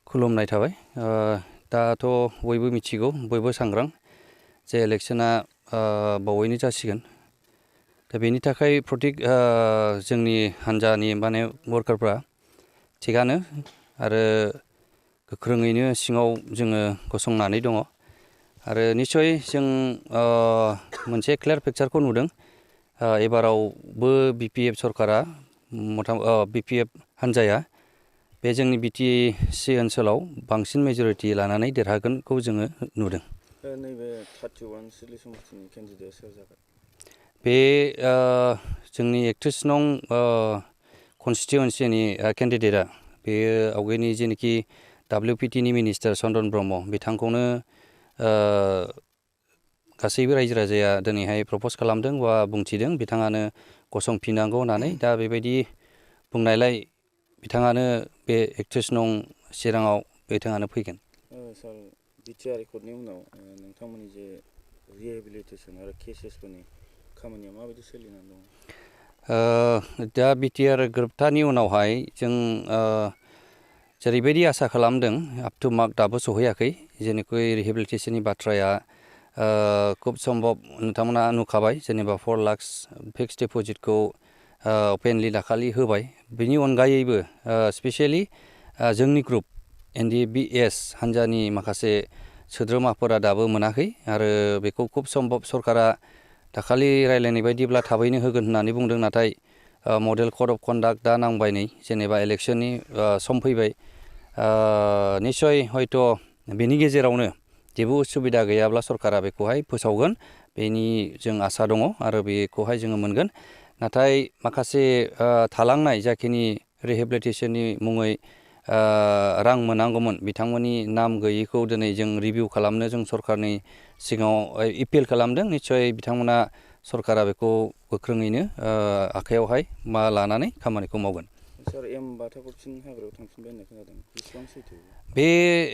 खुलुमनाय थाबाय। दाथ' बयबो मिथिगौ, बयबो सांग्रां जे इलेक्शना बावैनो जासिगोन। दा बेनि थाखाय जोंनि हान्जानि माने वर्कारफ्रा थिगानो आरो गोख्रोङैनो सिङाव जोङो गसंनानै दङ। आरो निस्सय जों मोनसे क्लियार पिक्चारखौ नुदों। एबारावबो BPF सरकारा BPF हान्जाया बे जोंनि BTC ओनसोलाव बांसिन मेजरिटि लानानै देरहागोनखौ जोङो नुदों। नैबे 31 सिडली समष्टिनि केन्डिडेटआ सोर जागोन? बे जोंनि 31 नं कनस्टिटुवेन्सिनि केन्डिडेटआ बेयो आवगायनि जेनोखि WPTनि मिनिस्टार चन्दन ब्रह्म बिथांखौनो गासैबो रायजो राजाया दिनैहाय प्रप'ज खालामदों बा बुंथिदों बिथाङानो गसंफिननांगौ होननानै। दा बेबायदि बुंनायलाय बिथाङानो बे 31 नं चिराङाव बिथाङानो फैगोन। सार, बिटिआर एकर्डनि उनाव नोंथांमोननि जे रिहेबिलिटेसन आरो केसेसफोरनि खामानिया माबायदि सोलिनानै दङ? दा बिटिआर गोरोबथानि उनावहाय जों जेरैबायदि आसा खालामदों आप टु मार्क दाबो सहैयाखै। जेनेखि रिहेबिलिटेसननि बाथ्राया खुब सम्भब नोंथांमोना नुखाबाय, जेनेबा 4 लाख फिक्स डिप'जिटखौ अपेनलि दाखालि होबाय। बेनि अनगायैबो स्पेसियेलि जोंनि ग्रुप NDBS हान्जानि माखासे सोद्रोमाफोरा दाबो मोनाखै आरो बेखौ खुब सम्भब सरकारा दाखालि रायलायनाय बायदिब्ला थाबैनो होगोन होननानै बुंदों। नाथाय मडेल कड अफ कन्डाक्ट दा नांबाय नै, जेनेबा इलेक्शननि सम फैबाय। निस्सय हयथ' बेनि गेजेरावनो जेबो उसुबिदा गैयाब्ला सरकारा बेखौहाय फोसावगोन, बेनि जों आसा दङ आरो बेखौहाय जोङो मोनगोन। नाथाय माखासे थालांनाय जाखिनि रिहेबिलिटेसननि मुङै रां मोननांगौमोन, बिथांमोननि नाम गैयैखौ दिनै जों रिभिउ खालामनो जों सरकारनि सिगाङाव एपिल खालामदों। निस्सय बिथांमोना सरकारा बेखौ गोख्रोङैनो आखायावहाय लानानै खामानिखौ मावगोन। सार, एम बाथाखौ फिन हाग्रायाव थांफिनबाय होननाय खोनादों, बेसेबां सैथो? बे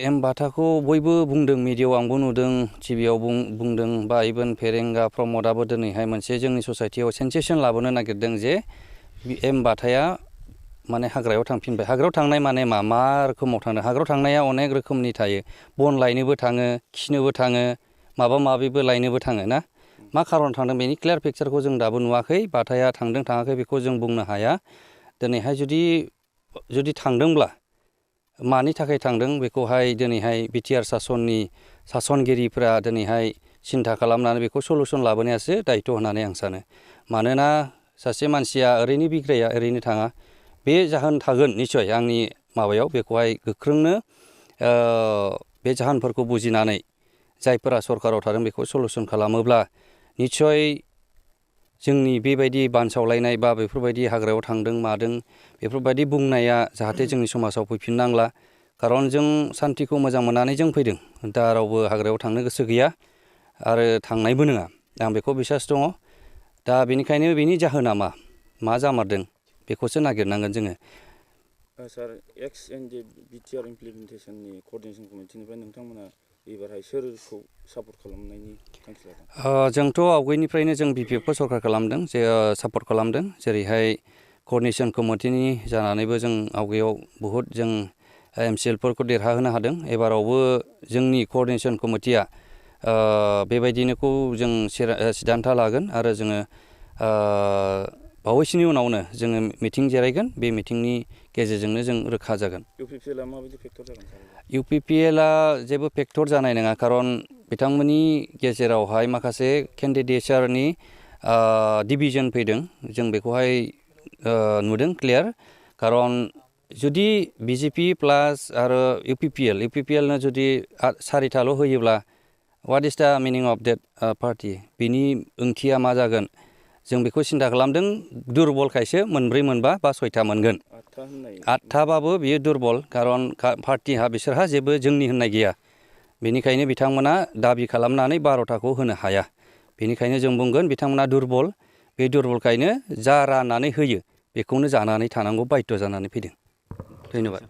एम बाथाखौ बयबो बुंदों, मिडियायाव आंबो नुदों, टिभियाव बुंदों, बा इभेन फेरेंगा प्रमदआबो दिनैहाय मोनसे जोंनि ससाइटियाव सेन्सेसन लाबोनो नागिरदों जे एम बाथाया माने हाग्रायाव थांफिनबाय। हाग्रायाव थांनाय माने मा रोखोमाव थांनो? हाग्रायाव थांनाया अनेक रोखोमनि थायो। बन लायनोबो थाङो, खिनोबो थाङो, माबा माबिबो लायनोबो थाङो ना। मा खारनाव थांदों बेनि क्लियार पिक्चारखौ जों दाबो नुवाखै। बाथाया थांदों थाङाखै बेखौ जों बुंनो हाया। दिनैहाय जुदि थांदोंब्ला मानि थाखाय थांदों बेखौहाय दिनैहाय बिटिआर सासनगिरिफ्रा दिनैहाय सिन्था खालामनानै बेखौ सलुसन लाबोनायासो दायथ' होननानै आं सानो। मानोना सासे मानसिया ओरैनो बिग्राया ओरैनो थाङा। बे जाहोन थागोन निस्सय आंनि माबायाव, बेखौहाय गोख्रोंनो बे जाहोनफोरखौ बुजिनानै जायफोरा सरकाराव थादों बेखौ सलुसन खालामोब्ला निस्सय जोंनि बेबायदि बानसावलायनाय बा बेफोरबायदि हाग्रायाव थांदों मादों बेफोरबायदि बुंनाया जाहाथे जोंनि समाजाव फैफिननांला। खारन जों सान्तिखौ मोजां मोननानै जों फैदों। दा रावबो हाग्रायाव थांनो गोसो गैया आरो थांनायबो नङा। आं बेखौ बिसास दङ। दा बेनिखायनो बेनि जाहोना मा जामारदों बेखौसो नागिरनांगोन जोङो। सार, एक्स-एन-डि बिटिआर इमप्लिमेन्टेसननि क'र्डिनेसन कमिटिनिफ्राय नोंथांमोना एबारहाय सोरखौ सापर्ट खालामनायनि थांखि लादों? जोंथ' आवगायनिफ्रायनो जों BPFखौ सरकार खालामदों, सापर्ट खालामदों। जेरैहाय क'र्डिनेसन कमिटिनि जानानैबो जों आवगायाव बहुद जों MCLफोरखौ देरहाहोनो हादों। एबारावबो जोंनि क'र्डिनेसन कमिटिया बेबायदिनोखौ जों सिदान्था लागोन आरो जोङो बावैसोनि उनावनो जोङो मिटिं जिरायगोन। बे मिटिंनि गेजेरजोंनो जों रोखा जागोन। UPPLआ माबायदि फेक्टर जागोन सार? UPPLआ जेबो फेक्टर जानाय नङा। खारन बिथांमोननि गेजेरावहाय माखासे केन्डिडेटसारनि डिभिजन फैदों। जों बेखौहाय नुदों क्लियार। खारन जुदि BJP प्लास आरो UPPLनो जुदि 4थाल' होयोब्ला what is the meaning of date party? बिनि ओंथिया मा जागोन? जों बेखौ सिन्था खालामदों। दुरबलखायसो 4, 5 बा 6था मोनगोन। 8थाबाबो बियो दुरबल, खारन पार्टिहा बिसोरहा जेबो जोंनि होननाय गैया। बेनिखायनो बिथांमोना दाबि खालामनानै 12थाखौ होनो हाया। बेनिखायनो जों बुंगोन बिथांमोना दुरबल। बे दुरबलखायनो जा राननानै होयो बेखौनो जानानै थानांगौ बायध' जानानै फैदों। धन्यबाद।